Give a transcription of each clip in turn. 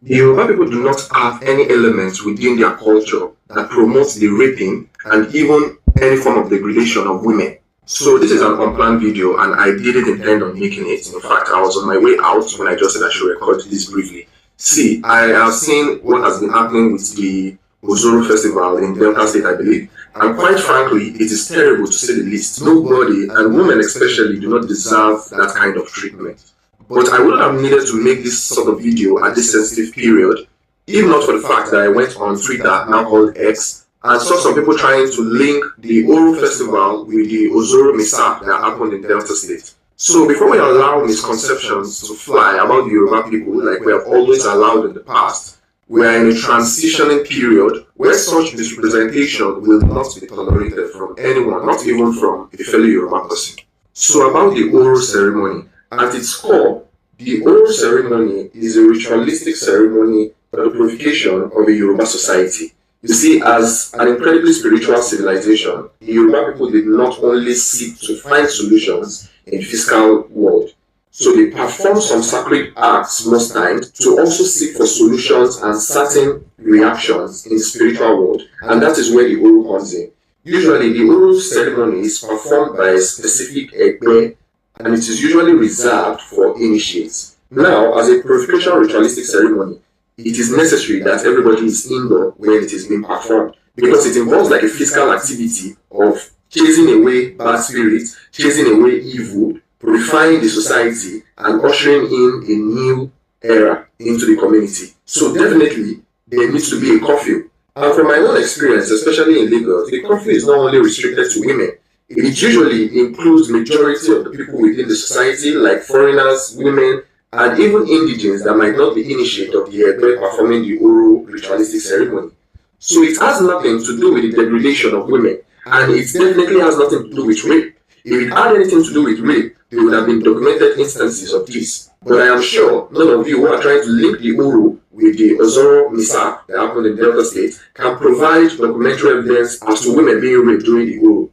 The Yoruba people do not have any elements within their culture that promotes the raping and even any form of degradation of women. So this is an unplanned video and I didn't intend on making it. In fact, I was on my way out when I just said I should record this briefly. See, I have seen what has been happening with the Ozoro Festival in Delta State, I believe. And quite frankly, it is terrible to say the least. Nobody, and women especially, do not deserve that kind of treatment. But I wouldn't have needed to make this sort of video at this sensitive period, if not for the fact that I went on Twitter, now called X, and saw some people trying to link the Oro Festival with the Ozoro mishap that happened in Delta State. So before we allow misconceptions to fly about the Yoruba people like we have always allowed in the past, we are in a transitioning period where such misrepresentation will not be tolerated from anyone, not even from a fellow Yoruba person. So about the Oro ceremony, at its core, the Oro ceremony is a ritualistic ceremony for the purification of a Yoruba society. You see, as an incredibly spiritual civilization, the Yoruba people did not only seek to find solutions in the physical world. So they perform some sacred acts most times to also seek for solutions and certain reactions in the spiritual world. And that is where the Oro comes in. Usually, the Oro ceremony is performed by a specific Egbe, and it is usually reserved for initiates. Now, as a purification ritualistic ceremony, it is necessary that everybody is indoor when it is being performed because it involves like a physical activity of chasing away bad spirits, chasing away evil, purifying the society, and ushering in a new era into the community. So definitely there needs to be a curfew. And from my own experience, especially in Lagos, the curfew is not only restricted to women. It usually includes majority of the people within the society, like foreigners, women, and even indigenes that might not be initiate of the Egbe performing the Oro ritualistic ceremony. So it has nothing to do with the degradation of women, and it definitely has nothing to do with rape. If it had anything to do with rape, there would have been documented instances of this. But I am sure none of you who are trying to link the Oro with the Ozoro mishap that happened in Delta State can provide documentary evidence as to women being raped during the Oro.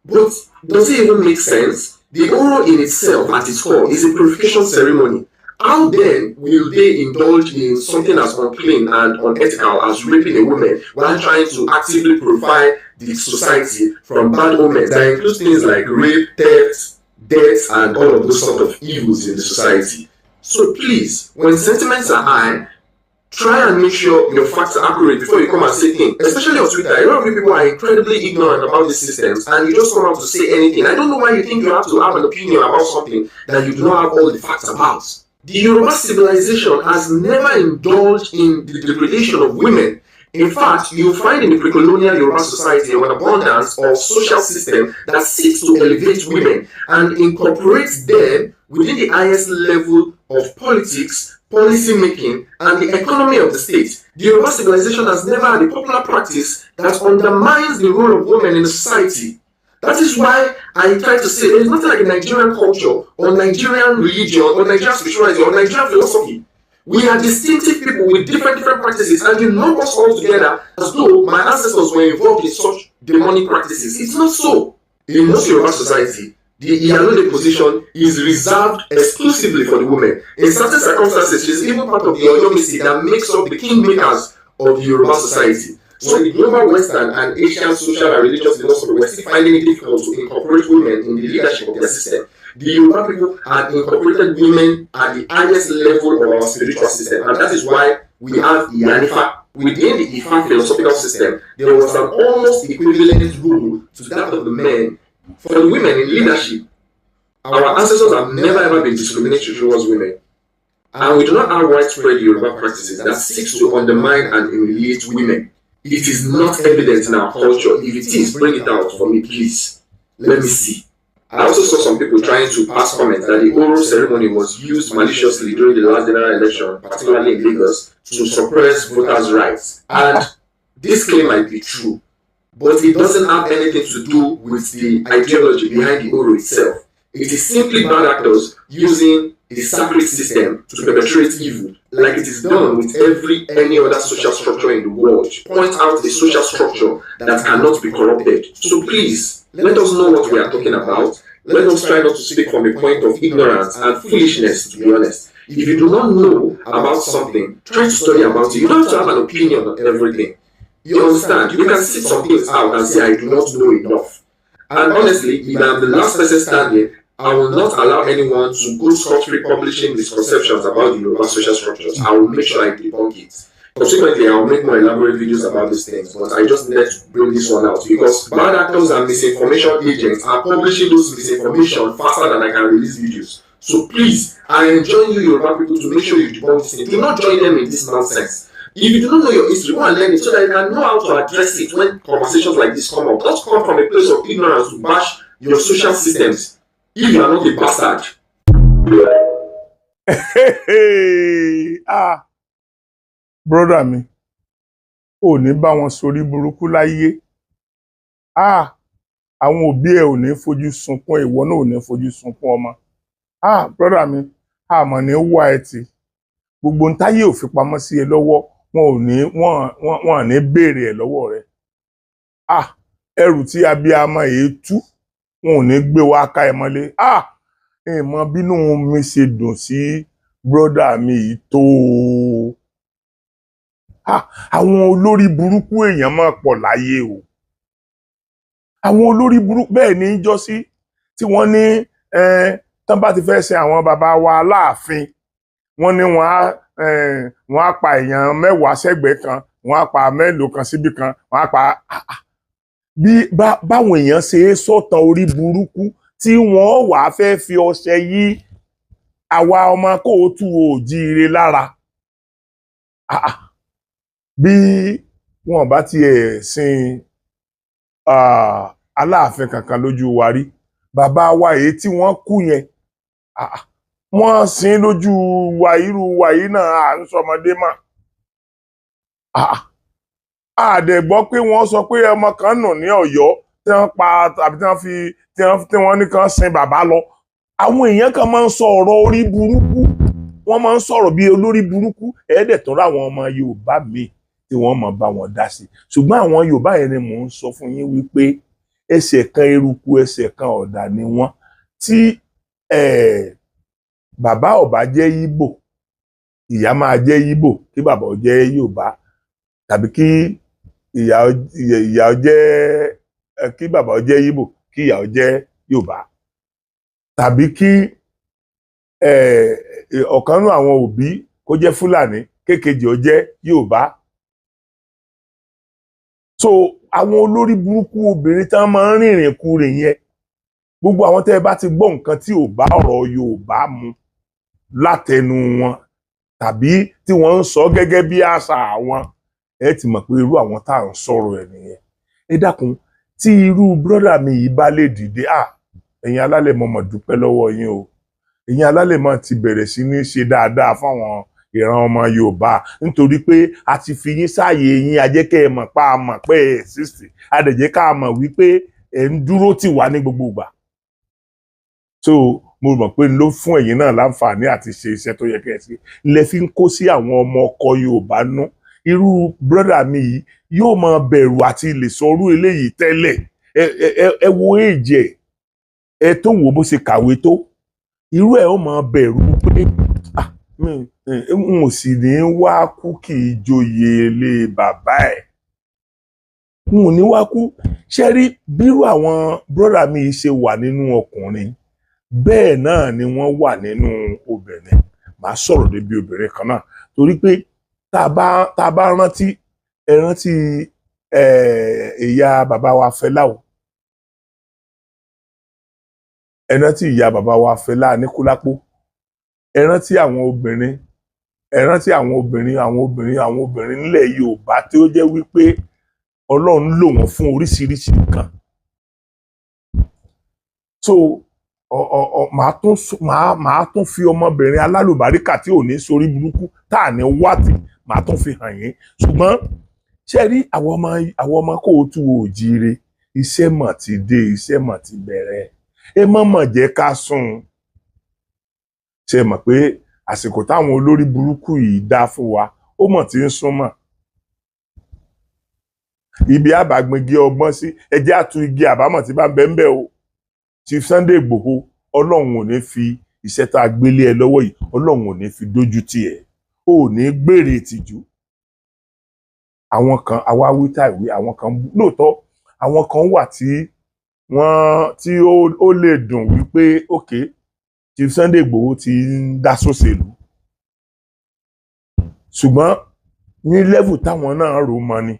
But does it even make sense? The Oro in itself, at its core, is a purification ceremony. How then will they indulge in something as unclean and unethical as raping a woman while trying to actively purify the society from bad omens that includes things like rape, theft, death, and all of those sort of evils in the society? So please, when sentiments are high, try and make sure your facts are accurate before you come and say things. Especially on Twitter, a lot of you people are incredibly ignorant about these systems and you just come out to say anything. I don't know why you think you have to have an opinion about something that you do not have all the facts about. The Yoruba civilization has never indulged in the degradation of women. In fact, you'll find in the pre-colonial Yoruba society an abundance of social system that seeks to elevate women and incorporates them within the highest level of politics, policy making, and the economy of the state. The Yoruba civilization has never had a popular practice that undermines the role of women in the society. That is why I try to say there is nothing like a Nigerian culture or Nigerian religion or Nigerian spirituality or Nigerian philosophy. We are distinctive people with different practices, and you lump us all together as though my ancestors were involved in such demonic practices. It's not so. In most Yoruba society, the Iyalode position is reserved exclusively for the women. In certain circumstances, she's even part of the Oyomesi that makes up the kingmakers of the Yoruba society. So the global Western and Asian social and religious philosophy were still finding it difficult to incorporate women in the leadership of their system. The Yoruba people had incorporated women at the highest level of our spiritual system, and that is why we have Iyanifa. Within the Ifa philosophical system, there was an almost equivalent role to that of the men for the women in leadership. Our ancestors have never ever been discriminatory towards women. And we do not have widespread Yoruba practices that seeks to undermine and humiliate women. It is not evident in our culture. If it is, bring it out for me, please. Let me see. I also saw some people trying to pass comments that the Oro ceremony was used maliciously during the last general election, particularly in Lagos, to suppress voters' rights. And this claim might be true, but it doesn't have anything to do with the ideology behind the Oro itself. It is simply bad actors using a sacred system to perpetrate evil, like it is done with every any other social structure in the world. Point out a social structure that cannot be corrupted. So please, let us know what we are talking about. Let us try not to speak from a point of ignorance and foolishness, to be honest. If you do not know about something, try to study about it. You don't have to have an opinion on everything. You understand? You can sit some things out and say, "I do not know enough." And honestly, if I'm the last person standing, I will not allow anyone to go scot-free publishing misconceptions about the Yoruba social structures. I will make sure I debunk it. Subsequently, I will make more elaborate videos about these things, but I just needed to bring this one out because bad actors and misinformation agents are publishing those misinformation faster than I can release videos. So please, I enjoin you Yoruba people to make sure you debunk this thing. Do not join them in this nonsense. If you do not know your history, go and learn it so that you can know how to address it when conversations like this come up. Don't come from a place of ignorance to bash your social systems if you are not a bastard. Ah, brother mi, ò ní bá wọn sorí burúkú láyé. Ah, àwọn òbí ẹ ò ní fojú sunkún, ìwọ náà ò ní fojú sunkún ọmọ. Ah, brother mi, àmọ́ ní wá ẹ tì. Gbogbo ń táyé ò fi pamọ́ sí ẹ lọ́wọ́, wọn ò ní wọn ò ní béèrè ẹ lọ́wọ́ rẹ. Ah, ẹrù tí abiyamọ yìí tú, wọn ò ní gbé wá ká ẹ mọ́lé. Ah, ìmọ̀ bínú mi ṣe dùn sí brother mi yìí tó o. Ah, àwọn olórí burúkú èèyàn máa pọ̀ láyé o. Àwọn olórí burúkú bẹ́ẹ̀ ní í jọ́sí tí wọ́n ní tán bá ti fẹ́ sin àwọn bàbá wa Aláàfin, wọ́n ní wọ́n á pa èèyàn 10 sẹ́gbẹ̀ẹ́ kan, wọ́n á pa mélòó kan síbì kan, wọ́n á pa bí báwọn èèyàn ṣe é sọ̀tàn orí burúkú tí wọ́n wàá fẹ́ fi ọṣẹ yí àwa ọmọ kóòtù òjíire lára. Ah, ah. Bí wọn bá tiẹ̀ sin Aláàfin kankan lójú wa rí, bàbá wa èyí tí wọ́n kú yẹn, ah, wọ́n sin lójú wa. Irú wa yìí náà à ń sọmọdé mà. Ah, a dẹ̀ gbọ́ pé wọ́n sọ pé ọmọ kan nù ní Ọ̀yọ́ tí wọ́n pa tàbí tí wọ́n fi tí wọ́n ní kàn sin bàbá lọ. Àwọn èèyàn kan máa ń sọ ọ̀rọ̀ orí burúkú, wọ́n máa ń sọ̀rọ̀ bí olórí burúkú. Ẹ̀ẹ́dẹ̀ tó rà àwọn ọmọ Yorùbá míì tí wọ́n máa bá wọn dá sí, ṣùgbọ́n àwọn Yorùbá yẹn ni mò ń sọ fún yín wípé ẹsẹ̀ kan eruku, ẹsẹ̀ kan ọ̀dà ni wọ́n. Tí bàbá ò bá jẹ́ Ìgbò, ìyá máa jẹ́ Ìgbò, kí bàbá ó jẹ́ Yorùbá, tàbí kí ìyá ó jẹ́ kí bàbá ó jẹ́ Ìgbò, kí ìyá ó jẹ́ Yorùbá, tàbí kí ọ̀kan nínú àwọn òbí kó jẹ́ Fúlàní, kékejì ó jẹ́ Yorùbá. So àwọn olórí burúkú obìnrin tí wọ́n máa ń rìnrìn kúrè yẹn, gbogbo àwọn tẹ́ ẹ bá ti gbọ́ nǹkan tí ò bá ọ̀rọ̀ Yorùbá mu látẹnu wọn tàbí tí wọ́n ń sọ gẹ́gẹ́ bí àṣà àwọn, ẹ ti mọ̀ pé irú àwọn tá à ń sọ̀rọ̀ ẹ̀ nìyẹn. Ẹ dákun, tí irú brother mi yìí bá lè dìde, à ẹ̀yin alálẹ̀, mo mọ̀ dúpẹ́ lọ́wọ́ yín o. Ẹ̀yin alálẹ̀ mọ̀ ti bẹ̀rẹ̀ sí ní ṣe dáadáa fáwọn ìran ọmọ Yorùbá, nítorí pé a ti fi yín sáàyè yín, a jẹ́ kẹ́ ẹ mọ̀ pa, a mọ̀ pé ẹ exist, a dẹ̀ jẹ́ ká mọ̀ wípé ẹ̀ ń dúró tì wá ní gbogbo ìgbà. So mo mọ̀ pé ló fún ẹ̀yin náà láǹfààní àti ṣe iṣẹ́ tó yẹ kẹ́ ẹ ṣe lẹ fi ń kó sí àwọn ọmọ ọkọ Yorùbá nú. Irú brother mi yìí yóò máa bẹ̀rù àti lè sọrú eléyìí tẹ́lẹ̀. Ẹ wo èjì ẹ, ẹ tó wò bó ṣe kàwé tó, irú ẹ̀ ó máa bẹ̀rù pé, ah, mi n ò sì ní wá kú kì í joyè ilé bàbá ẹ̀, n ò ní wá kú. Ṣé rí bírú àwọn brother mi yìí ṣe wà nínú ọkùnrin, bẹ́ẹ̀ náà ni wọ́n wà nínú obìnrin. Màá sọ̀rọ̀ débi obìnrin kan náà, torí pé tá a bá rántí, ẹ rántí ìyá bàbá wa Fẹlá o, ẹ rántí ìyá bàbá wa Fẹlá Aníkúlápó, ẹ rántí àwọn obìnrin, ẹ rántí àwọn obìnrin, àwọn obìnrin, àwọn obìnrin nílẹ̀ Yorùbá tí ó jẹ́ wípé Ọlọ́run lò wọ́n fún oríṣiríṣi nǹkan. So ọ ọ ọ màá tún màá màá tún fi ọmọbìnrin alálùbáríkà tí ò ní sorí burúkú tá à ní wátì, màá tún fi hàn yín. Ṣùgbọ́n ṣé rí àwọn ọmọ kóòtù òjíire, iṣẹ́ mọ̀ ti dé, iṣẹ́ mọ̀ ti bẹ̀rẹ̀. Ẹ má mọ̀ jẹ́ ká sùn. Ṣe mọ̀ pé àsìkò táwọn olórí burúkú yìí dá fún wa, ó mọ̀ tí ń súnmọ́ ibi àbàgbìngi ọgbọ́n sí. Ẹjẹ́ àtú igi àbámọ̀ tí bá ń bẹ ń bẹ o. Chief Sunday Igboho, Ọlọ́run ò ní fi Iṣẹ́ tá a gbélé ẹ lọ́wọ́ yìí, Ọlọ́run ò ní fi dójú tì ẹ́, ò ní gbèrè ìtìjú. Àwọn kan àwa wí táìwí, àwọn kan lóòótọ́, àwọn kan wà tí wọ́n tí ó lè dùn wípé ok, Chief Sunday Igboho ti ń dá sóṣèlú, ṣùgbọ́n ní level táwọn náà rò mọ́ ni,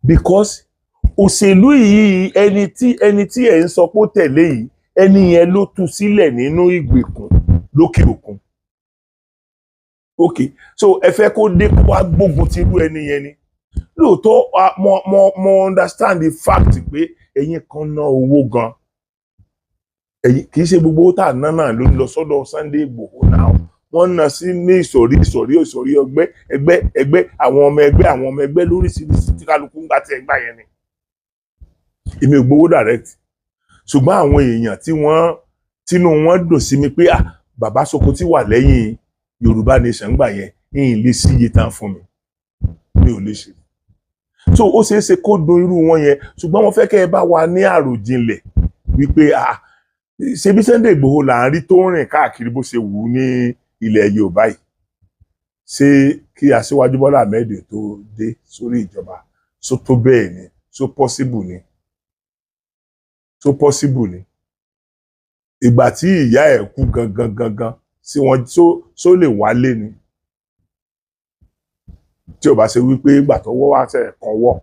because òṣèlú yìí, ẹni tí ẹ̀ ń sọ pé ó tẹ̀lé yìí, ẹni yẹn ló tú sílẹ̀ nínú ìgbèkùn lókè òkun. Ok, so ẹ fẹ́ kó dé kó wá gbógun ti irú ẹni yẹn ni. Lóòótọ́, mo understand the fact pé ẹ̀yin kan ná owó gan. Ẹ̀yin kì í ṣe gbogbo owó tá à ná náà ló ń lọ sọ́dọ̀ Sunday Igboho náà. Wọ́n ná sí ní ìsọ̀rí ìsọ̀rí ìsọ̀rí, ẹgbẹ́ ẹgbẹ́ ẹgbẹ́, àwọn ọmọ ẹgbẹ́, àwọn ọmọ ẹgbẹ́ lóríṣiríṣi tí kálukú ń gbà tí ẹgbà yẹn ni. Èmi ò gbowó direct, ṣùgbọ́n àwọn èèyàn tí wọ́n tínú wọn dùn sí mi pé, ah, bàbá Sokoti wà lẹ́yìn Yorùbá Nation gbà yẹn, yìnyín lè sí iye tán fún mi, mi ò lè ṣe. So ó ṣeé ṣe kó dùn irú wọn yẹn, ṣùgbọ́n wọ́n fẹ́ kẹ́ ẹ bá wa ní àròjinlẹ̀ wípé, ah, ṣebí Sunday Igboho là ń rí tó ń rìn káàkiri bó ṣe wù ú ní ilẹ̀ Yorùbá yìí. Ṣé kí Aṣíwájú Bọ́lá Ahmed tó dé sórí ìjọba, so tó bẹ́ẹ̀ ni? So possible ni? So possible ni? Ìgbà tí ìyá ẹ̀ kú gangan gangan, sí wọn so lè wálé ni? Tí ò bá ṣe wípé ìgbà tó wọ́ wá ṣe kàn wọ́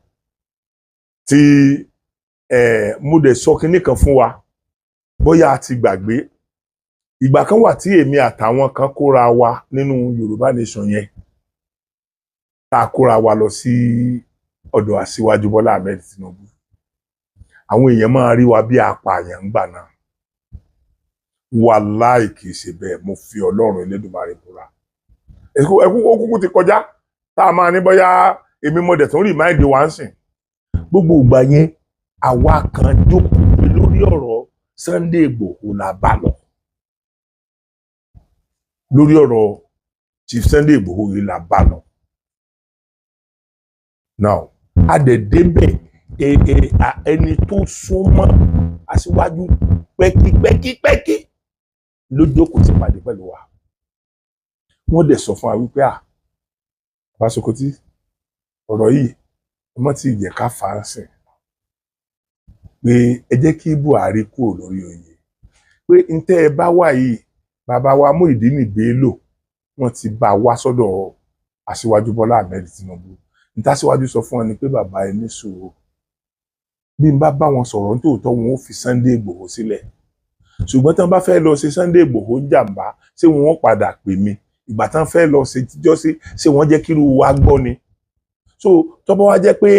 tí ẹ̀ mo dẹ̀ sọ kinní kan fún wa, bóyá a ti gbàgbé. Ìgbà kan wà tí èmi àtàwọn kan kóra wa nínú Yorùbá Nation yẹn, tá a kóra wa lọ sí ọ̀dọ̀ Aṣíwájú Bọ́lá Ahmed Tinubu. Àwọn èèyàn máa rí wa bí apààyàn ńgbà náà. Wàláì, kì í ṣe bẹ́ẹ̀. Mo fi Ọlọ́run Elédùmarè búra. Ẹkú kúkú ti kọjá tá a máa ní bóyá èmi mo dẹ̀ tún remind wa ń sìn. Gbogbo ìgbà yẹn, àwa kan jókòó pé lórí ọ̀rọ̀ Sunday Igboho la bá lọ, lórí ọ̀rọ̀ Chief Sunday Igboho yìí la bá lọ. Now, a dẹ̀ débẹ̀, ẹni tó súnmọ́ aṣíwájú pẹ́kípẹ́kípẹ́kí ló jókòó sí pàdé pẹ̀lú wa. Wọ́n dẹ̀ sọ fún wa wípé, à, bàbá Sokoti, ọ̀rọ̀ yìí, ẹ mọ́ tí ìjẹ́ ká fà á sìn, pé ẹ jẹ́ kí Buhari kúrò lórí oyè, pé ntẹ́ ẹ bá wà yìí, bàbá wa Muyideen Bello, wọ́n ti bá wá sọ́dọ̀ Aṣíwájú Bọ́lá Ahmed Tinubu. Ntàṣíwájú sọ fún wọn ni pé, bàbá, ẹ ní sùúrù, bí n bá bá wọn sọ̀rọ̀ nítòótọ́, wọn ó fi Sunday Igboho sílẹ̀, ṣùgbọ́n tí wọ́n bá fẹ́ lọ ṣe Sunday Igboho ń jàǹbá, ṣé wọn ó padà pè mí? Ìgbà tí wọ́n fẹ́ lọ ṣe tíjọ́ sí, ṣé wọ́n jẹ́ kíru wa gbọ́ ni? So tọ́bọ̀ wá jẹ́ pé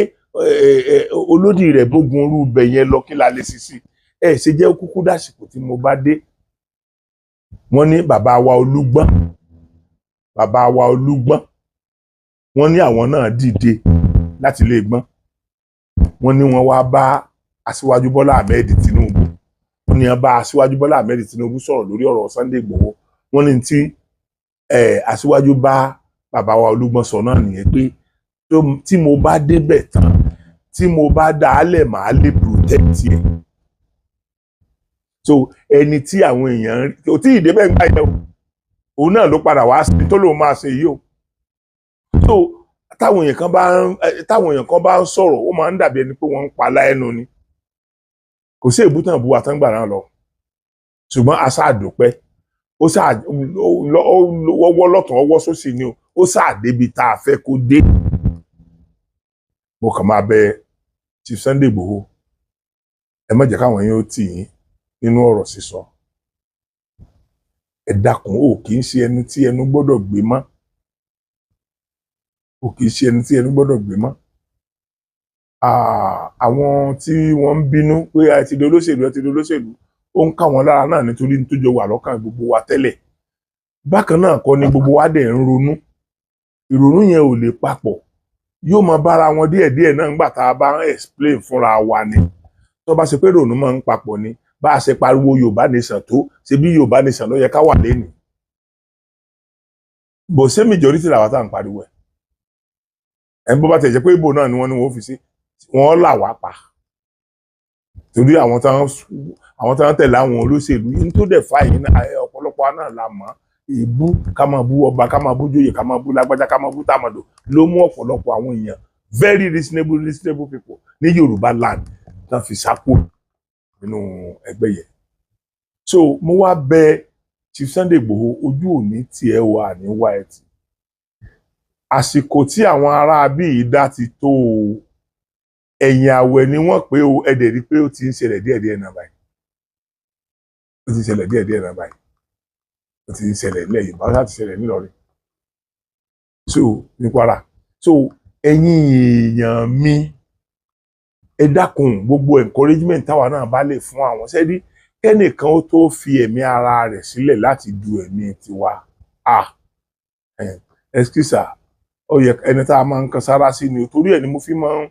olódì rẹ̀ bógun orú ibẹ̀ yẹn lọ, kí la lè ṣe sí ẹ? Ṣe jẹ́ kúkú dàsìkò tí mo bá dé. Wọ́n ní bàbá wa Olúgbọ́n, bàbá wa Olúgbọ́n, wọ́n ní àwọn náà dìde láti lè gbọ́n. Wọ́n ní wọ́n wá bá Aṣíwájú Bọ́lá Ahmed Tinubu. Wọ́n ní wọ́n bá Aṣíwájú Bọ́lá Ahmed Tinubu sọ̀rọ̀ lórí ọ̀rọ̀ Sunday Igboho. Wọ́n ní tí Aṣíwájú bá bàbá wa Olúgbọ́n sọ náà nìyẹn pé tí mo bá débẹ̀ tán, tí mo bá dá a lẹ̀, màá lè protect ẹ̀. So ẹni tí àwọn èèyàn kò tí ì débẹ̀ ń gbà yẹn o, òun náà ló padà wá sí tó lóun máa ṣe yìí o. So táwọn èèyàn kan bá ń sọ̀rọ̀, ó máa ń dàbí ẹni pé wọ́n ń pa láẹnu ni. Kò sí èbútàn bu àtàǹgbà náà lọ, ṣùgbọ́n a ṣáà dúpẹ́. Ó ṣáà ọwọ́ lọ́tàn, ọwọ́ sósì ni o, ó ṣáà débi tá a fẹ́ kó dé. Mo kàn máa bẹ Chief Sunday Igboho, ẹ má jẹ́ káwọn yẹn ó tì yín nínú ọ̀rọ̀ sísọ. Ẹ dákun, ó kì í ṣe ẹni tí ẹnu gbọ́dọ̀ gbé mọ́, ó kì í ṣe ẹni tí ẹnu gbọ́dọ̀ gbé mọ́. Àwọn tí wọ́n ń bínú pé ẹ ti di olóṣèlú, ẹ ti di olóṣèlú, ó ń ká wọn lára náà nítorí tó jọ wà lọ́kàn gbogbo wa tẹ́lẹ̀. Bákan náà kọ́ ni gbogbo wa dẹ̀ ń ronú. Ìrònú yẹn ò lè papọ̀, yóò máa bára wọn díẹ̀díẹ̀ náà nígbà tá a bá ń explain fúnra wa ni. Tó bá ṣe pé ìrònú máa ń papọ̀ ni, bá a ṣe pariwo Yorùbá Nation tó ṣe, bí Yorùbá Nation ló yẹ ká wà lẹ́nu bò, ṣé majority làwọn tá à ń pariwo ẹ̀? Ẹ̀ ń bó bá tẹ̀ jẹ́ pé ibo náà ni wọ́n ní wọ́n fi sí, wọ́n là wá pa. Torí àwọn táwọn tẹ̀lé àwọn olóṣèlú yìí tó dẹ̀ fà yìí náà, ọ̀pọ̀lọpọ̀ náà la mọ̀. Èébú, ká máa bú ọba, ká máa bú jóyè, ká máa bú lágbájá, ká máa bú tàmọ̀dò ló mú ọ̀pọ̀lọpọ̀ àwọn èèyàn, very reasonable people ní Yorùbá land tán fi sápò nínú ẹgbẹ́ yẹn. So mo wá bẹ̀ Chief Sunday Igboho, ojú òní tiẹ̀ wà ní wá ẹ̀ tì. Àsìkò tí àwọn ará bíi dá ti tó o. Ẹ̀yìn àwẹ̀ ni wọ́n pé o. Ẹ̀dẹ̀ rí pé ó ti ń ṣẹlẹ̀ díẹ̀díẹ̀ náà báyìí. Ó ti ń ṣẹlẹ̀ díẹ̀díẹ̀ náà báyìí. Ó ti ń ṣẹlẹ̀ nílẹ̀ Yorùbá, ó ti ṣẹlẹ̀ nílọrin, so ní Kwara. So ẹ̀yin èèyàn mi, ẹ dákun, gbogbo encouragement táwa náà bá lè fún àwọn sẹ́dí, kẹ́nìkan ó tó fi ẹ̀mí ara rẹ̀ sílẹ̀ láti du ẹ̀mí tiwa, ah, ẹskísà, ó yẹ ẹni tá a máa ń kan sára sí ni. Torí ẹ̀ ni mo fi máa ń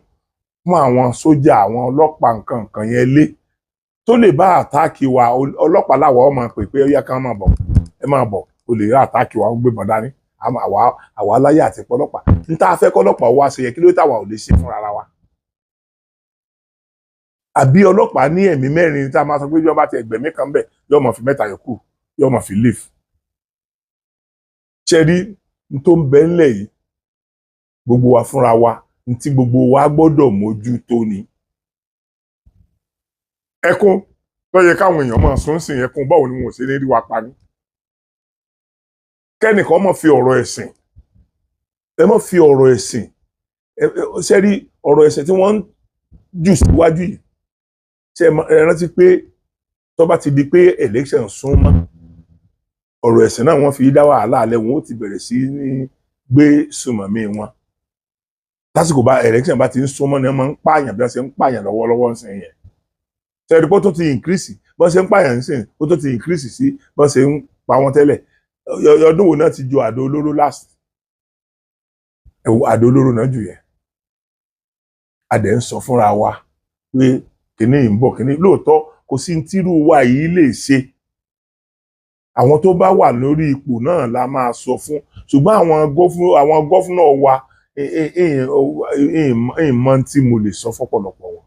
mú àwọn sójà, àwọn ọlọ́pàá, nǹkan nǹkan yẹn lé tó lè bá attack wa. Ọlọ́pàá làwọn ọmọ pè pé ó yá, ká máa bọ̀, ẹ máa bọ̀. O lè rí attack wa, ó gbébọn dání. Àwa aláyé àti pọlọ́pàá n tá a fẹ́ kọ́lọ́pàá wá ṣe yẹ kí ló táwa ò lè ṣe fúnra wa? Àbí ọlọ́pàá ní ẹ̀mí mẹ́rin tá a máa sọ pé bí wọ́n bá ti ẹgbẹ̀mí kan bẹ̀, yóò máa fi mẹ́ta yòókù, yóò máa fi live? Ṣe rí n tó ń bẹ ńlẹ̀ yìí, gbogbo wa fúnra wa, n tí gbogbo wa gbọ́dọ̀ mójútó ni. Ẹkún tó yẹ káwọn èèyàn máa sún sí ẹkún, báwo ni wọn ò ṣe ní rí wa pa ní? Kẹ́nìkan má fi ọ̀rọ̀ ẹ̀sìn, ẹ má fi ọ̀rọ̀ ẹ̀sìn. Ṣe rí ọ̀rọ̀ ẹ̀sìn tí wọ́n ń jù síwájú yìí, ṣe ẹ rántí pé tó bá ti di pé election sún mọ́, ọ̀rọ̀ ẹ̀sìn náà wọ́n fi dá wàhálà alẹ́, wọn ó ti bẹ̀rẹ̀ sí ní gbé sùmọ̀mí wọn. Lásìkò bá election bá ti ń súnmọ́ ni wọ́n máa ń pààyàn bí wọ́n ṣe ń pààyàn lọ́wọ́lọ́wọ́ ń sìn yẹn. Ṣe rí pé ó tó ti increase bí wọ́n ṣe ń pààyàn ń sìn, ó tó ti increase sí bí wọ́n ṣe ń pa wọ́n tẹ́lẹ̀. Ọdún wo náà ti ju àdó olóró last? Ẹ wo àdó olóró náà jù yẹn. A dẹ̀ ń sọ fúnra wa pé kìnní yìí ń bọ̀, kìnní. Lóòótọ́, kò sí tírú wa yìí lè ṣe. Àwọn tó bá wà lórí ipò náà la máa sọ fún, ṣùgbọ́n àwọn governor wa, ìmọ̀ tí mo lè sọ fọ́pọ̀lọpọ̀ wọn,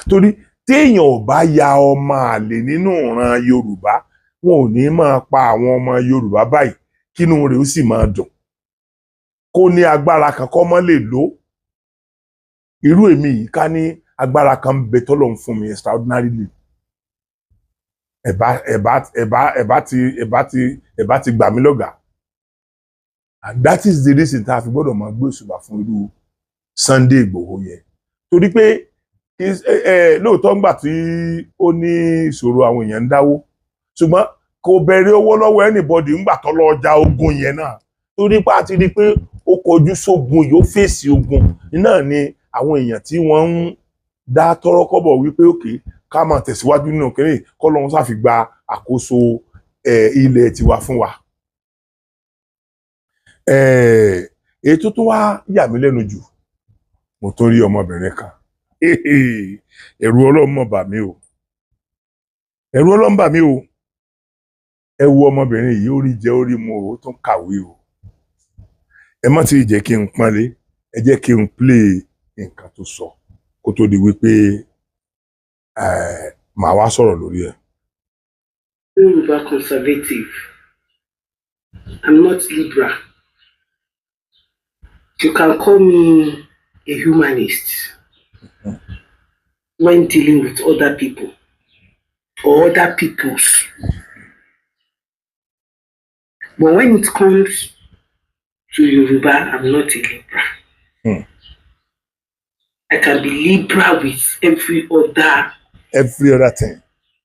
torí téèyàn ò bá ya ọmọ àlè nínú ìran Yorùbá, wọn ò ní máa pa àwọn ọmọ Yorùbá báyìí kínú rẹ̀ ó sì máa dùn, kó ní agbára kan kọ́ mọ́ lè lò. Irú èmi yìí, ká ní agbára kan ń bẹ tọ́lọ́run fún mi extraordinarily, ẹ̀bá ẹ̀bá ẹ̀bá ẹ̀bá ti ẹ̀bá ti ẹ̀bá ti gbà mí lọ́gàá. And that is the reason tá a fi gbọ́dọ̀ máa gbé òṣùbà fún irú Sunday Igboho yẹn, torí pé lóòótọ́, ńgbà tí ó ní ìṣòro, àwọn èèyàn ń dáwó, ṣùgbọ́n kò bẹ̀rẹ̀ owó lọ́wọ́ anybody ńgbà tó lọ ja ogun yẹn náà, torí pé a ti rí i pé ó kọjú sógun yìí, ó fèsì ogun náà ni. Àwọn èèyàn tí wọ́n ń dá tọ́rọ́kọ́bọ̀ wípé òkè ká máa tẹ̀síwájú nínú kínní kọ́ lóun sáfi gba àkóso ilẹ̀ tiwa fún wa. Èyí tó tún wá yà mí lẹ́nu jù, mo tún rí ọmọbìnrin kan. Ẹ̀rù Ọlọ́run mọ̀ bà mí o, ẹ̀rù Ọlọ́run bà mí o. Ẹ wo ọmọbìnrin yìí, ó rí jẹ, ó rí mu, ó tún kàwé o. Ẹ má ti jẹ́ kí n pọ́nlé, ẹ jẹ́ kí n play nǹkan tó sọ kó tó di wípé màá wá sọ̀rọ̀ lórí ẹ̀. Yoruba conservative. I'm not liberal. You can call me a humanist when dealing with other people or other peoples. But when it comes to Yoruba, I'm not a liberal. I can be liberal with every other every other thing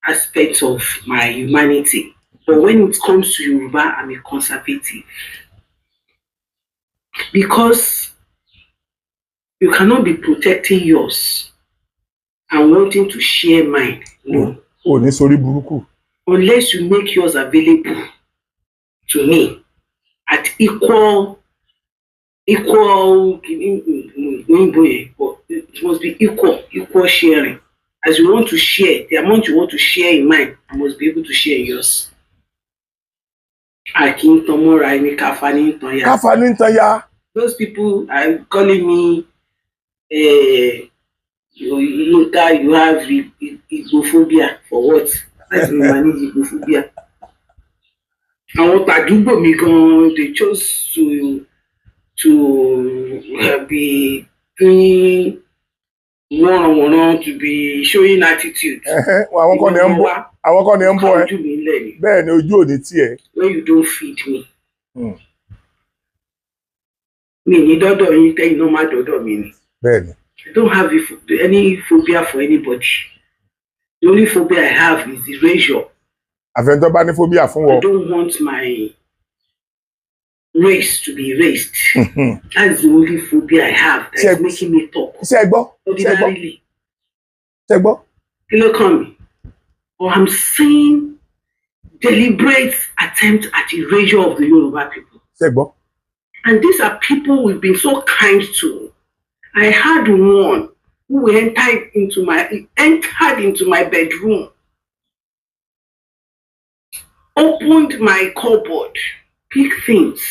aspect of my humanity. But when it comes to Yoruba, I'm a conservative. Because you cannot be protecting yours and wanting to share mine. No. Ò ní sórí burúkú. Unless you make yours available to me at equal, but it must be equal sharing. As you want to share, the amount you want to share in mine, I must be able to share in yours. A kì í tan mọ́ra ẹni, káfa ní tan ya. Káfa ní tan ya. Those people are calling me You, Yinka, you have Igbophobia for what? Láti mi máa ní Igbophobia. Àwọn tàdúgbò mi gan, they chose to be doing wọ́nranwọ̀nran, to be showing attitude. Ẹ̀hẹ́n, àwọn kọ́ ni ẹ ń bọ́, àwọn kọ́ ni ẹ ń bọ́ ẹ. Ojú mi lẹ̀ ni. Bẹ́ẹ̀ ni, ojú òní tiẹ̀. When you don't feed me. Mi ní dọ́dọ̀ yín, tẹ́yìn náà má dọ́dọ̀ mi ni. Bẹ́ẹ̀ ni. I don't have any phobia for anybody. The only phobia I have is erasure. Àfẹnutọ́ bá ní phobia fún I wọ. don't want my race to be erased. That's the only phobia I have that is making me talk. Ṣé ẹ gbọ́? Ṣé ẹ gbọ́? Ordinarily, Ṣé ẹ gbọ́? kí ló kàn mí? Or I'm seeing deliberate attempt at erasure of the Yoruba people. Ṣé ẹ gbọ́? And these are people we've been so kind to. I had one who entered into my bedroom, opened my cupboard, picked things.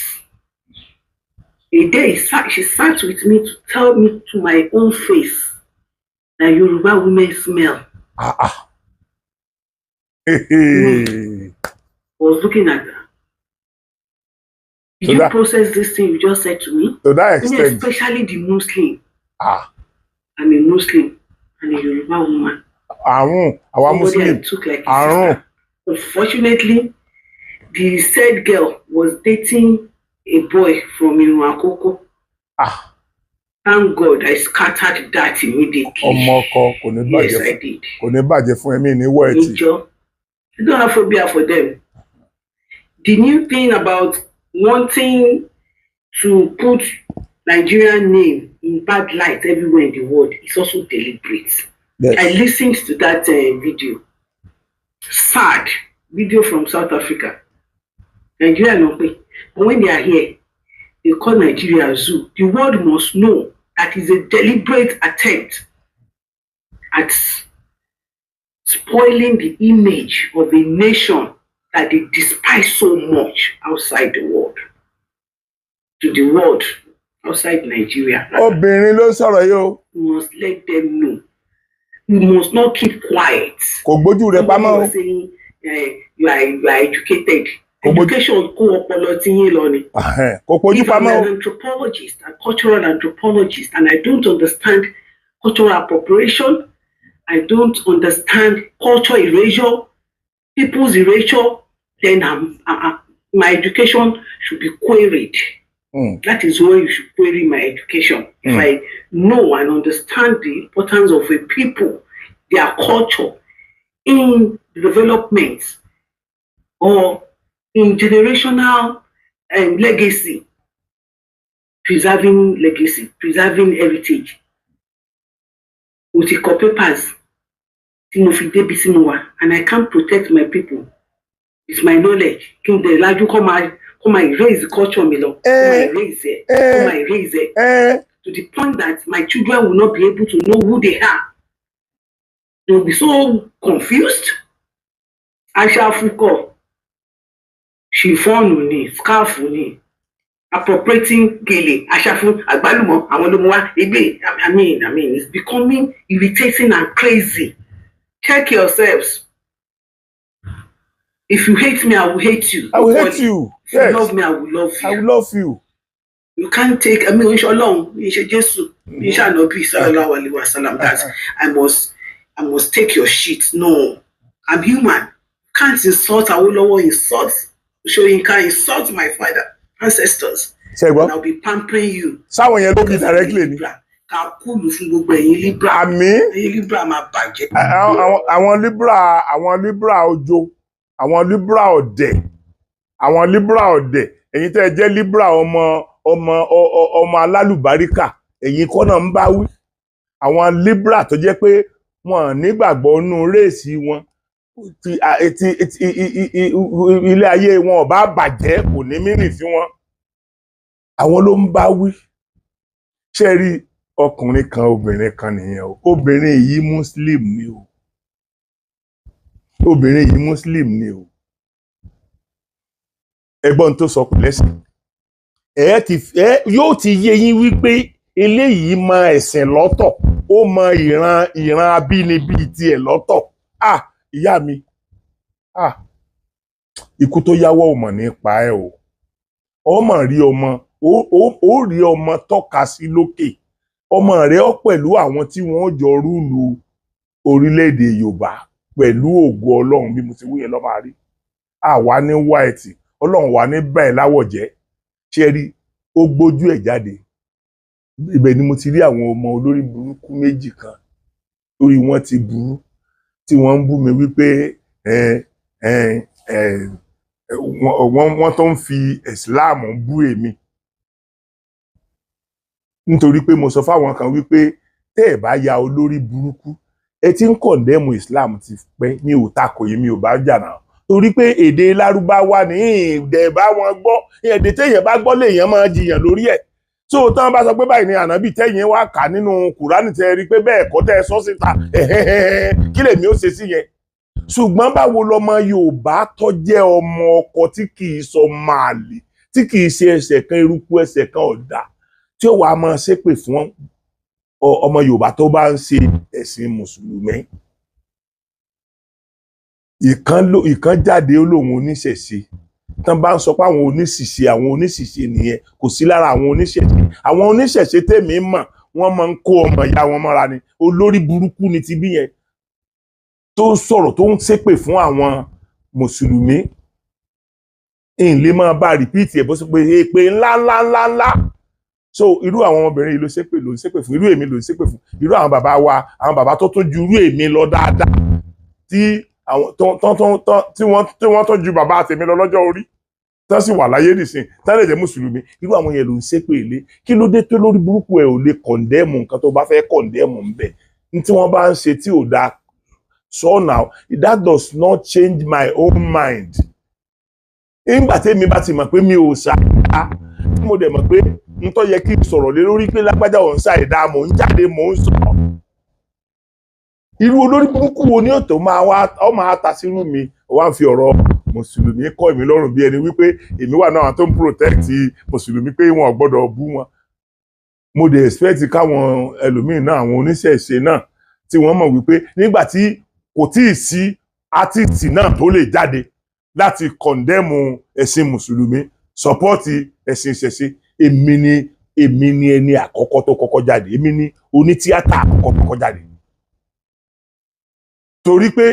A day she sat with me to tell me to my own face that Yoruba women smell. Ah ah. Hey. I was looking at her. Did So you that- process this thing you just said to me? To that Me, extent. especially the Muslim. Ah. I'm a Muslim and a Yoruba woman. Àrùn àwa Somebody Muslim. I took like a Àrùn. sister. Unfortunately, the said girl was dating a boy from Irun Akoko. Ah. Thank God I scattered that immediately. Ọmọ ọkọ kò ní bàjẹ́. Yes, I Fún did. kò ní bàjẹ́ fún ẹ̀mí ní wọ́ ẹtì. Níjọ́. I don't have phobia for them. The new thing about wanting to put Nigerian name in bad light everywhere in the world is also deliberate. I listened to that video. Sad video from South Africa. Nigeria no pay. But when they are here, they call Nigeria zoo. The world must know that is a deliberate attempt at spoiling the image of a nation that they despise so much outside the world. To the world outside Nigeria. Obìnrin ló ń sọ̀rọ̀ yìí o. We must let them know. We must not keep quiet. Kò gbójú rẹ̀ pamọ́ o. Somebody was saying, you are educated. Education kó ọpọlọ tí yín lọ ni. Ẹhẹ́n, kò gbójú If I'm pamọ́ o. an anthropologist, a cultural anthropologist, and I don't understand cultural appropriation, I don't understand culture erasure, people's erasure, then my education should be queried. That is when you should query my education. If I know and understand the importance of a people, their culture, in development or in generational legacy, preserving legacy, preserving heritage. Mo ti kọ papers tí mo fi débi tí mo wà, and I can't protect my people with my knowledge. Kí n dẹ̀ lajú kọ́ máa erase culture mi lọ, kọ́ máa erase ẹ̀, kọ́ máa erase ẹ̀ to the point that my children will not be able to know who they are. They will be so confused. Aṣáfúkọ̀, chiffon ni, scarf ni, appropriating gèlè, aṣáfún, àgbálùmọ̀, àwọn ló mú wá, egbe. I mean, it's becoming irritating and crazy. Check yourselves. If you hate me, I will hate you. I will hate you. If you Yes. love me, I will love you. I will love you. You can't take, I mean, oníṣẹ́ Ọlọ́run, mi ṣe Jésù, mi ṣe Ànábì, sallallahu alaihi wasallam, that I must take your shit. No, I'm human. Can't insult Awolowo, insult Soyinka, insult my father, ancestors. Ṣé gbọ́? And I'll be pampering you. Sáwọn yẹn ló bí directly ni. Libra, ká kúlù fún gbogbo ẹ̀yin Libra. Àmì. Ẹ̀yin Libra máa bàjẹ́. Àwọn Libra, àwọn Libra ojo, àwọn Libra ọ̀dẹ̀, àwọn Libra ọ̀dẹ̀, ẹ̀yin tẹ́ ẹ jẹ́ Libra, ọmọ ọmọ ọmọ alálùbáríkà, ẹ̀yin kọ́ náà ń bá wí. Àwọn Libra tó jẹ́ pé wọn nígbàgbọ́ nínú race wọn, ti ti ti ilé ayé wọn ò bá bàjẹ́, kò ní mírìn sí wọn, àwọn ló ń bá wí. Ṣé rí ọkùnrin kan, obìnrin kan nìyẹn o. Obìnrin yìí, Muslim ni o. Obìnrin yìí, Muslim ni o. Ẹ̀gbọ́n tó sọ, kò lẹ́sìn. Ẹ ti ẹ yóò ti yé yín wípé eléyìí mọ ẹ̀sìn lọ́tọ̀. Ó mọ ìran abínibí tiẹ̀ lọ́tọ̀. Ah, ìyá mi, ah, ikú tó yáwọ́ ò mọ̀ nípa ẹ o. Ọmọ rí ọmọ, ó rí ọmọ tọ́ka sí lókè. Ọmọ rẹ̀ ọ pẹ̀lú àwọn tí wọ́n jọ rule orílẹ̀-èdè Yorùbá pẹ̀lú ògo Ọlọ́run. Bí mo ti wúyẹn lọ́ máa rí. Àwa ní white, Ọlọ́run wà ní bẹ́ẹ̀ láwọ̀ jẹ́. Ṣé rí, ó gbójú ẹ̀ jáde. Ibẹ̀ ni mo ti rí àwọn ọmọ olórí burúkú méjì kan lórí wọn ti burú, tí wọ́n ń bú mi wípé ẹ ẹ ẹ wọ́n tó ń fi Islam bú èmi, nítorí pé mo sọ fáwọn kan wípé tẹ́ ẹ̀ bá ya olórí burúkú, ẹ ti ń condemn Islam ti pẹ́. Mi ò takò yìí, mi ò bá jà náà, torí pé èdè Lárúbáwá ní ìdẹ̀ bá wọn gbọ́. Èdè téèyàn bá gbọ́ lèèyàn máa jiyàn lórí ẹ̀. Tó o tán bá sọ pé báyìí ni ànábì, tẹ́yìn wá kà nínú Kùránì, tẹ́ rí pé bẹ́ẹ̀ kọ́, tẹ́ ẹ sọ síta, kí lèmi ó ṣe sí yẹn? Ṣùgbọ́n báwo lọmọ Yorùbá tó jẹ́ ọmọ ọkọ, tí kì í sọ máàlì, tí kì í ṣe ẹsẹ̀ kan eruku ẹsẹ̀ kan ọ̀dà, tí ó wàá máa ṣépè fún ọmọ Yorùbá tó bá ń ṣe ẹ̀sìn mùsùlùmí? Ìkan jáde, ó lóun oníṣẹ̀ṣe. Tán bá ń sọ pé àwọn oníṣìṣe, àwọn oníṣìṣe nìyẹn, kò sí lára àwọn oníṣẹ̀ṣe. Àwọn oníṣẹ̀ṣe tèmi mọ̀, wọ́n máa ń kó ọmọ ìyá wọn mọ́ra ni. Olórí burúkú ni ti bí yẹn tó ń sọ̀rọ̀, tó ń ṣépè fún àwọn mùsùlùmí. Ń lè máa bá repeat ẹ̀ bó ṣe pé èpè ńlá ńlá ńlá ńlá. So irú àwọn ọmọbìnrin yìí ló ṣépè, ló ń ṣépè fún. Irú èmi ló ń ṣépè fún. Irú àwọn bàbá wa, àwọn bàbá tó tún ju irú èmi lọ dáadáa, tí àwọn tó tó tó tó tí wọ́n tó ju bàbá tèmi lọ lọ́jọ́ orí, tán sì wà láyé nìsín, tán lè jẹ́ mùsùlùmí, irú àwọn yẹn ló ń ṣépè lé. Kí ló dé tó lórí burúkú ẹ ò lè condemn nǹkan tó bá fẹ́ condemn ń bẹ̀ ní tí wọ́n bá ń ṣe tí ò dáa? So now, that does not change my own mind. Nígbà tèmi bá ti mọ̀ pé mi ò ṣàìdá, tí mo dẹ̀ mọ̀ pé n tó yẹ kí n sọ̀rọ̀ lé lórí pé lágbájá ò ń ṣàìdá, mò ń jáde, mò ń sọ. Irú olórí burúkú wo ni òtò máa wá ọ máa ta sírú mi, wá ń fi ọ̀rọ̀ mùsùlùmí kọ́ èmi lọ́rùn, bí ẹni wípé èmi wà náà tó ń protect mùsùlùmí, pé wọn ò gbọ́dọ̀ bú wọn? Mo dẹ̀ expect káwọn ẹlòmíín náà, àwọn oníṣẹ̀ṣe náà, tí wọ́n mọ̀ wípé nígbà tí kò tíì sí artist náà tó lè jáde láti condemn ẹ̀sìn mùsùlùmí, support ẹ̀sìn ìṣẹ̀ṣe, èmi ni ẹni àkọ́kọ́ tó kọ́kọ́ jáde. Èmi ni onítíátà àkọ́kọ́ tó kọ́kọ́ jáde, torí pé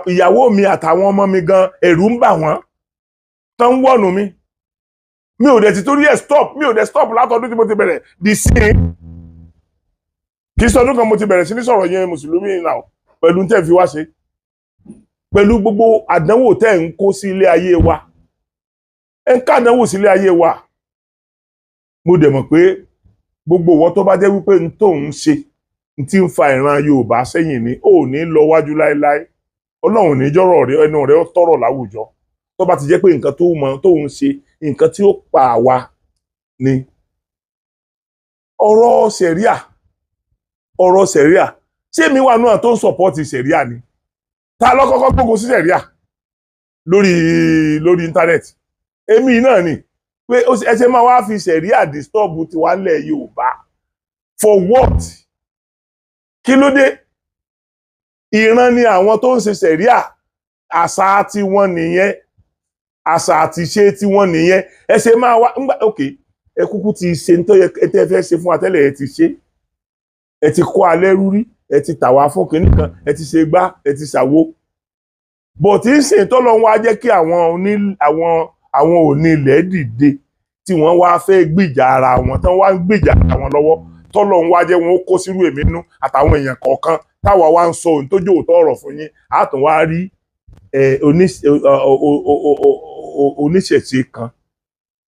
ìyàwó mi àtàwọn ọmọ mi gan, ẹ̀rù ń bà wọ́n, tán ń wọ̀nù mi. Mi ò dẹ̀ ti torí ẹ̀ stop. Mi ò dẹ̀ stop látọdún tí mo ti bẹ̀rẹ̀ di sí. Kì í sọdún kan mo ti bẹ̀rẹ̀ sí ní sọ̀rọ̀ yẹn mùsùlùmí náà. Pẹ̀lú tẹ́ fi wá ṣe, pẹ̀lú gbogbo àdánwò tẹ́ ń kó sí ilé ayé wa, ẹ̀ ń ká àdánwò sí ilé ayé wa. Mo dẹ̀ mọ̀ pé gbogbo ìwọ tó bá jẹ́ wípé n tó ń ṣe n tí ń fa ìran Yorùbá sẹ́yìn ni, ò ní lọ wájú láéláé. Ọlọ́run ní jọ́rọ̀ rẹ, ẹnu rẹ ó tọrọ láwùjọ. Tó bá ti jẹ́ pé nǹkan tó mọ tó ń ṣe, nǹkan tí ó pa àwa ni ọ̀rọ̀ sẹ̀ríà. Ọ̀rọ̀ sẹ̀ríà, ṣé èmi wà náà tó ń support sẹ̀ríà ni? Ta ló kọ́kọ́ gbógun sí sẹ̀ríà lórí internet? Èmi náà ni. Pé ẹ ṣe máa wá fi sẹ̀ríà disturb tiwa ńlẹ̀ Yorùbá, for what? Kí ló dé? Ìran ni àwọn tó ń ṣe sẹ̀ríà, àṣà tiwọn nìyẹn, àṣà àti ṣe tiwọn nìyẹn. Ẹ ṣe máa wá ńgbà? Ok, ẹ kúkú ti ṣe ń tọ́ yẹ ẹ tẹ́ fẹ́ ṣe fún wa tẹ́lẹ̀. Ẹ ti ṣe, ẹ ti kó alẹ́ rúrí, ẹ ti tà wá fún kinní kan, ẹ ti ṣe gbá, ẹ ti ṣàwo bọ̀ tí ń sìn tọ́lọ́ wá jẹ́ kí àwọn onílẹ̀ dìde, tí wọ́n wá fẹ́ gbìjà ara wọn, tán wá ń gbìjà ara wọn lọ́wọ́, tọ́lọ́ ń wá jẹ́ wọn ó kó sírú èmi nú àtàwọn èèyàn kọ̀ọ̀kan táwa wá ń sọ ohun tó jẹ́ òótọ́ ọ̀rọ̀ fún yín. Á tún wá rí oníṣẹ̀ṣe kan,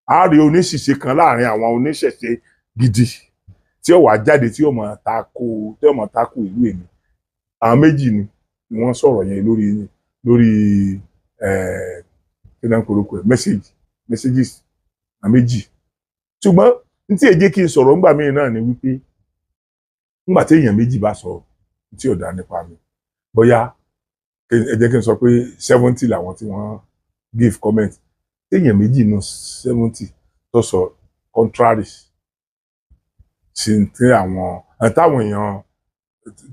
á rí oníṣìṣe kan láàrin àwọn oníṣẹ̀ṣe gidi tí ó wá jáde, tí ó máa tako ìlú èmi. Àwọn méjì ni wọ́n sọ̀rọ̀ yẹn lórí kí náà korokò ẹ̀, messages, àwọn méjì. Ṣùgbọ́n n tí èjé kí n sọ̀rọ̀ ńgbà míì náà ni wípé ńgbà tí èèyàn méjì bá sọ tí ò dá nípa mi, bóyá ẹ jẹ́ kí n sọ pé 70 làwọn tí wọ́n give comment, tí èèyàn méjì nù 70 tó sọ contrary sí tí àwọn táwọn èèyàn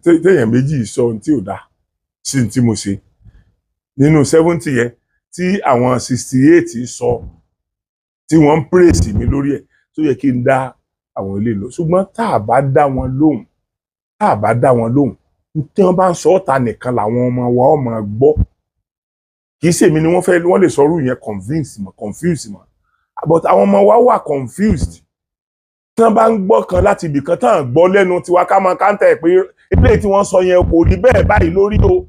Téèyàn méjì sọ ohun tí ò dáa sí ohun tí mo ṣe nínú 70 yẹn, tí àwọn 68 sọ, tí wọ́n ń praise mi lórí ẹ̀, tó yẹ kí n dá àwọn ilé lọ. Ṣùgbọ́n tá a bá dá wọn lóhùn, tá a bá dá wọn lóhùn, tí wọ́n bá ń sọ ọ́ta nìkan làwọn ọmọ wa ó máa gbọ́. Kì í ṣèmi ni wọ́n fẹ́, wọ́n lè sọrú yẹn convince mọ́, confuse mọ́, but àwọn ọmọ wa wà confused. Tí wọ́n bá ń gbọ́ kan láti ibì kan tán, gbọ́ lẹ́nu tiwa, ká máa káńtà ẹ̀ pé eléyìí tí wọ́n sọ yẹn kò rí bẹ́ẹ̀ báyìí lórí o.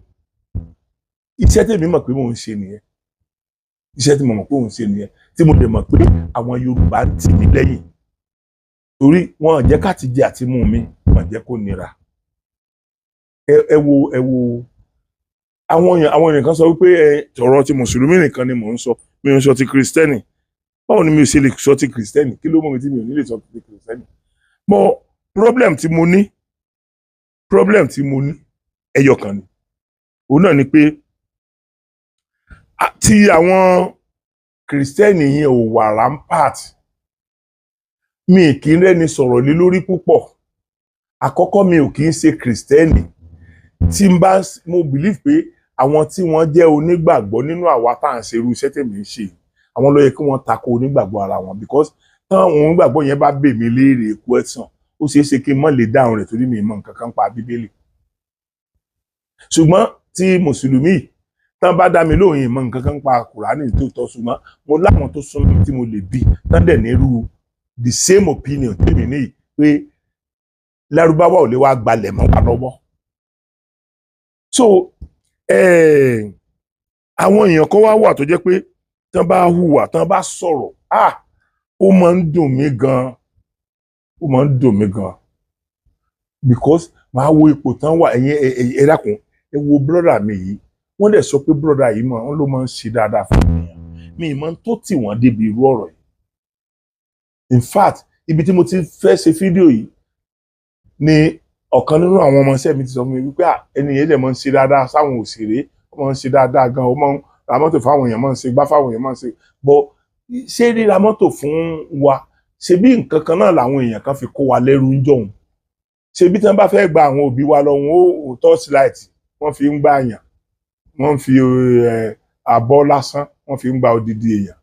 Iṣẹ́ tèmi mọ̀ pé mò ń ṣe nìyẹn. Iṣẹ́ tí mo mọ̀ pé mò ń ṣe nìyẹn, tí mo lè mọ̀ pé àwọn Yorùbá ń tì mí lẹ́yìn, torí wọn ò jẹ́ ká ti jẹ àti mú mi, wọn ò jẹ́ kó nira. Ẹ wo àwọn èèyàn kan sọ wípé ẹ ọ̀rọ̀ ti mùsùlùmí nìkan ni mò ń sọ, mi ò ń sọ ti kìrìsìtẹ́nì. Báwo ni mi ò ṣe lè sọ ti kìrìsìtẹ́nì? Kí ló mú mi tí mi ò ní lè sọ ti kìrìsìtẹ́nì? But problem tí mo ní ẹyọ kan ni. Òun náà ni pé tí àwọn kìrìsìtẹ́nì yẹn ò wà rampart, mi kì í rẹ́ni sọ̀rọ̀ lé lórí púpọ̀. Àkọ́kọ́, mi ò kì í ṣe kìrìsìtẹ́nì. Tí n bá, mo believe pé àwọn tí wọ́n jẹ́ onígbàgbọ́ nínú àwa tá à ń ṣe irú iṣẹ́ tèmi ń ṣe, àwọn ló yẹ kí wọ́n tako onígbàgbọ́ ara wọn, because táwọn onígbàgbọ́ yẹn bá bè mí léèrè question, ó ṣeé ṣe kí n má lè dáhùn rẹ̀, torí mi ì mọ nǹkan kan pa Bíbélì. Ṣùgbọ́n tí mùsùlùmí tán bá dá mi lóhùn, ìmọ̀ nǹkan kan pa Kùránì tó tọ́, ṣùgbọ́n mo láwọn tó súnmọ́ mi tí mo lè bí tán dẹ̀ nírú the same opinion tèmi ní, pé Lárúbáwá ò lè wá gbalẹ̀ mọ́ wa lọ́wọ́. So àwọn èèyàn kan wá wà tó jẹ́ pé tán bá hùwà, tán bá sọ̀rọ̀, ah, ó máa ń dùn mí gan, ó máa ń dùn mí gan, because màá wo ipò tán wà. Ẹ̀yin ẹ dákun, ẹ wo brother mi yìí. Wọ́n dẹ̀ sọ pé brother yìí mọ̀ wọ́n ló máa ń ṣe dáadáa fún ènìyàn. Mi ì mọ̀ tó tì wọ́n débi irú ọ̀rọ̀ yìí. In fact, ibi tí mo ti fẹ́ ṣe fídíò yìí ni ọ̀kan nínú àwọn ọmọọṣẹ́ mi ti sọ fún mi wípé, ah, ẹni yẹn dẹ̀ máa ń ṣe dáadáa sáwọn òṣèré, ó máa ń ṣe dáadáa gan, ó máa ń ra mọ́tò fáwọn èèyàn, máa ń ṣe gbá fáwọn èèyàn, máa ń ṣe bọ́. Ṣé ríra mọ́tò fún wa, ṣe bí nǹkan kan náà làwọn èèyàn kan fi kó wa lẹ́rú ń jọ̀hún? Ṣe bí tí wọ́n bá fẹ́ gba àwọn òbí wa lọ, wọn ó torchlight wọ́n fi ń gbà yàn, wọ́n fi abọ́ lásán wọ́n fi ń gba odidi èèyàn.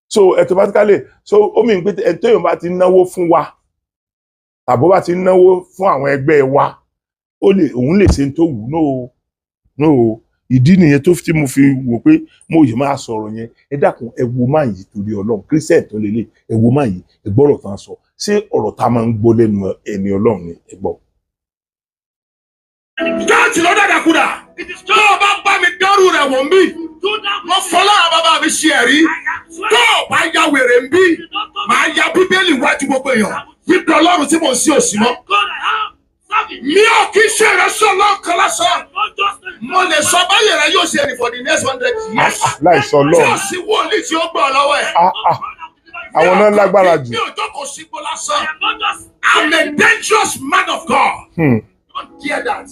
So automatically, so ó mì pé ẹni tó yàn bá ti náwó fún wa tàbó bá ti náwó fún àwọn ẹgbẹ́ wa, ó lè, òun lè ṣe tó wù. No, no. Ìdí nìyẹn tó tí mo fi wò pé mo yìí máa sọ̀rọ̀ yẹn. Ẹ dákun, ẹ wo máa yìí, torí Ọlọ́run, Christian tó lélẹ̀, ẹ wo máa yìí, ẹ gbọ́rọ̀ tán sọ. Ṣé ọ̀rọ̀ tá a máa ń gbọ́ lẹ́nu ẹni Ọlọ́run ni? Ẹ gbọ́. Church ló dàdàkúdà. Tó o bá bá mi dẹ́rù rẹ̀ wọ̀n bí, mo fọlọ́ bàbá mi ṣe ẹ̀rí. Tó o bá ya wèrè ń bí, màá ya Bíbélì wájú gbogbo èèyàn wípé Ọlọ́run tí mò ń sí òsì mọ́. Mi ò kí ṣe ìrẹsì ọlọ́kan lásán. Mo lè sọ báyìí rẹ yóò ṣe for the next 100 years. Láì sọ Tí Ọlọ́run. ò sí wòlíì tí ó gbọ́ ọ lọ́wọ́ ẹ̀. Ah, ah, àwọn náà lágbára jù. Mi ò jókòó sígbó lásán. I'm a dangerous man of God. Don't hear that.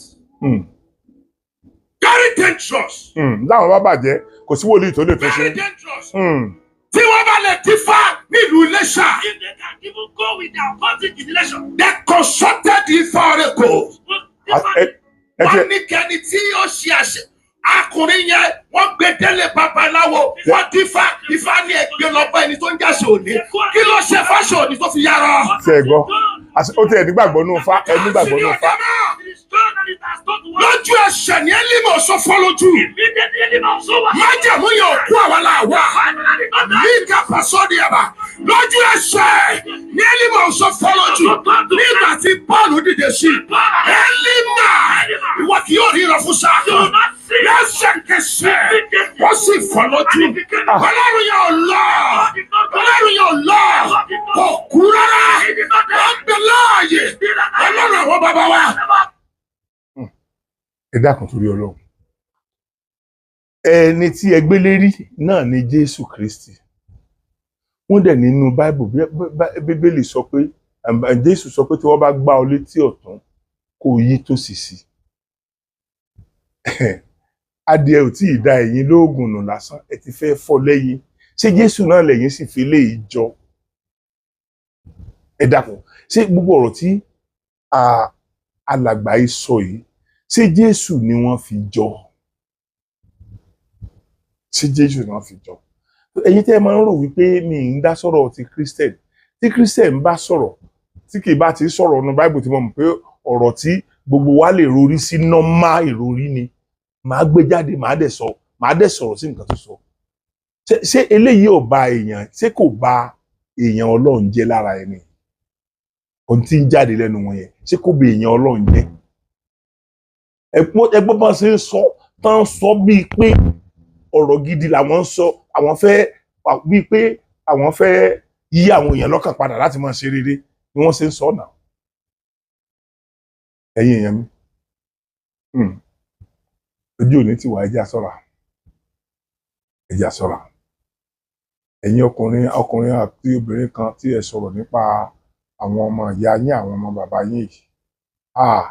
Very dangerous. Láwọn bá bàjẹ́, kò sí wòlíì tó lè tún ṣe. Very dangerous. Tí wọ́n bá lè dífá nílùú Iléṣà, If they can even go with their cultic in Iléṣà, they consulted Ifá oracle. Ẹ Wọ́n ní kẹ́ni tí ó ṣe àṣẹ. Akùnrin yẹn, wọ́n gbé délé babaláwo, wọ́n dífá, Ifá ní ẹgbẹ́ lọ́pọ̀ ẹni tó ń jáṣe òní. Kí ló ṣe fáṣọ òní tó fi yára? Ṣe é gbọ́? Ó tiẹ̀ nígbàgbọ́ nù fa, ẹ nígbàgbọ́ nù fa. Lójú ẹsẹ̀ ní Élímọ̀ sọ fọ́ lójú. Májẹ̀mú yẹn ò kú àwa là wà. Nígbà pàṣọ́dì ẹ̀bà. Lójú ẹsẹ̀ ní Élímọ̀ sọ fọ́ lójú. Nígbà tí Pọ́ọ̀lù dìde sí. Élímà, ìwọ kì yóò ríran fún sáà kan. Lẹ́sẹ̀kẹsẹ̀ wọ́n sì fọ́ lójú. Ọlọ́run yẹn ò lọ. Ọlọ́run yẹn ò lọ. Kò kú rárá. Wọ́n gbé láàyè. Ọlọ́run àwọn bàbá wa. Ẹ dákun, torí Ọlọ́run, ẹni tí ẹ gbé lérí náà ni Jésù Kristi. Wọ́n dẹ̀ nínú Báíbù, Bíbélì sọ pé, Jésù sọ pé tí wọ́n bá gbá ọ létí ọ̀tún, kó o yí tòsì sí. Adìẹ ò tí ì da ẹ̀yìn lóògùn nù lásán, ẹ ti fẹ́ fọ́ lẹ́yìn. Ṣé Jésù náà lẹ́yìn sì fi léyìí jọ? Ẹ dákun, ṣé gbogbo ọ̀rọ̀ tí alàgbà yìí sọ yìí, ṣé Jésù ni wọ́n fi jọ? Ṣé Jésù ni wọ́n fi jọ? Ẹ̀yin tẹ́ ẹ máa ń rò wípé mi ń dá sọ̀rọ̀ ti Christian, tí Christian bá sọ̀rọ̀, tí kì í bá ti sọ̀rọ̀ ọ̀nà Bible, tí mo mọ̀ pé ọ̀rọ̀ tí gbogbo wa lè rorí sí, normal ìrorí ni, màá gbé jáde, màá dẹ̀ sọ, màá dẹ̀ sọ̀rọ̀ sí nǹkan tó sọ. Ṣé eléyìí ò ba èèyàn, ṣé kò ba èèyàn Ọlọ́run jẹ́ lára ẹni? Ohun tí ń jáde lẹ́nu wọn yẹn, ṣé kò ba èèyàn Ọlọ́run jẹ́? Ẹgbọ́n bá ṣe ń sọ tán, sọ bíi pé ọ̀rọ̀ gidi làwọn ń sọ, àwọn fẹ́ bíi pé àwọn fẹ́ yí àwọn èèyàn lọ́kàn padà láti máa ṣe rere ni wọ́n ṣe ń sọ náà. Ẹ̀yin èèyàn mi, ojú òní ti wà. Ẹ jẹ́ á ṣọ́ra, ẹ jẹ́ á ṣọ́ra. Ẹ̀yin ọkùnrin àti obìnrin kan tí ẹ sọ̀rọ̀ nípa àwọn ọmọ ìyá yín, àwọn ọmọ bàbá yín yìí, ah,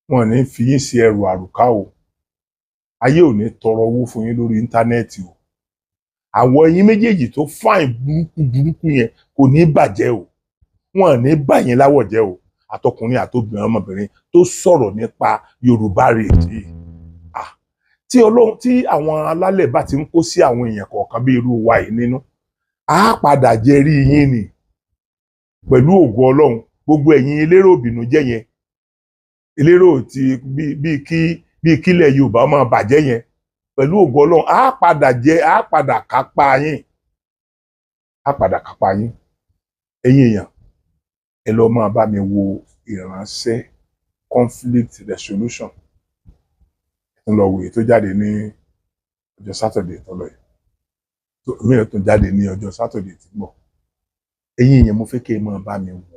wọn ò ní fi yín ṣe ẹrù àrùká o. Ayé ò ní tọrọ owó fún yín lórí íńtánẹ́ẹ̀tì o. Àwọ̀ ẹ̀yin méjèèjì tó fine burúkú burúkú yẹn kò ní bàjẹ́ o. Wọn ò ní bà yín láwọ̀ jẹ́ o. Àtọkùnrin àtobìnrin, ọmọbìnrin tó sọ̀rọ̀ nípa Yorùbá race yìí, ah, tí Ọlọ́run, tí àwọn alálẹ̀ bá ti ń kó sí àwọn èèyàn kọ̀ọ̀kan bí irú wa yìí nínú, á padà jẹ́rí yín ni pẹ̀lú ògo Ọlọ́run. Gbogbo ẹ̀yin elérò ìbìnújẹ́ yẹn, elérò tí bíi kílẹ̀ Yorùbá máa bàjẹ́ yẹn, pẹ̀lú ògo Ọlọ́run, á padà jẹ́, á padà kápá yín, á padà kápá yín. Ẹ̀yin èèyàn, ẹ lọ máa bá mi wo ìránṣẹ́ conflict resolution. Ẹ lọ wòye tó jáde ní ọjọ́ Saturday tó lọ yìí, tó mìíràn tó jáde ní ọjọ́ Saturday tí ń bọ̀. Ẹ̀yin èèyàn, mo fẹ́ kí ẹ máa bá mi wò,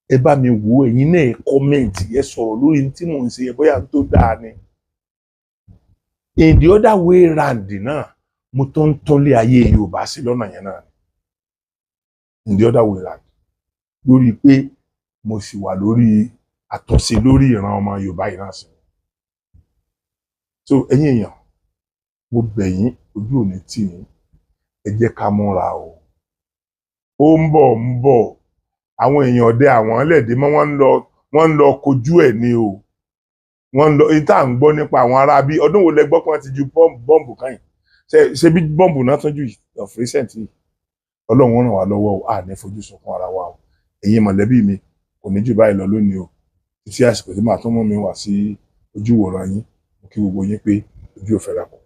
ẹ bá mi wò. Ẹ̀yin náà, ẹ comment, ẹ sọ̀rọ̀ lórí tí mò ń ṣe ẹ, bóyá tó dáa ni. In the other way round náà, mo tó ń tọ́lé ayé Yorùbá sí lọ́nà yẹn náà, in the other way round, lórí pé mo sì wà lórí àtúnṣe lórí ìran ọmọ Yorùbá yìí náà sí. So ẹ̀yin èèyàn, mo bẹ̀ yín, ojú ò ní tì yín. Ẹ jẹ́ ká múra o. Ó ń bọ̀, ń bọ̀. Àwọn èèyàn ọdẹ, àwọn ẹlẹ́dẹ̀ mọ́, wọ́n ń lọ kojú ẹ̀ ní o. Wọ́n ń lọ èyí tá à ń gbọ́ nípa àwọn ará bí. Ọdún wo lẹ gbọ́ pé wọ́n ti ju bọ́ǹbù kan yìí? Ṣe bí bọ́ǹbù náà tún jù of recent yìí? Ọlọ́run ràn wá lọ́wọ́ o. À ní fojú sunkún ara wa o. Ẹ̀yin mọ̀lẹ́bí mi, kò ní jù báyìí lọ lónìí o, títí àsìkò tí màá tún mú mi wá sí ojú ìwòran yín. Mo kí gbogbo yín pé ojú ò fẹ́ ra kù.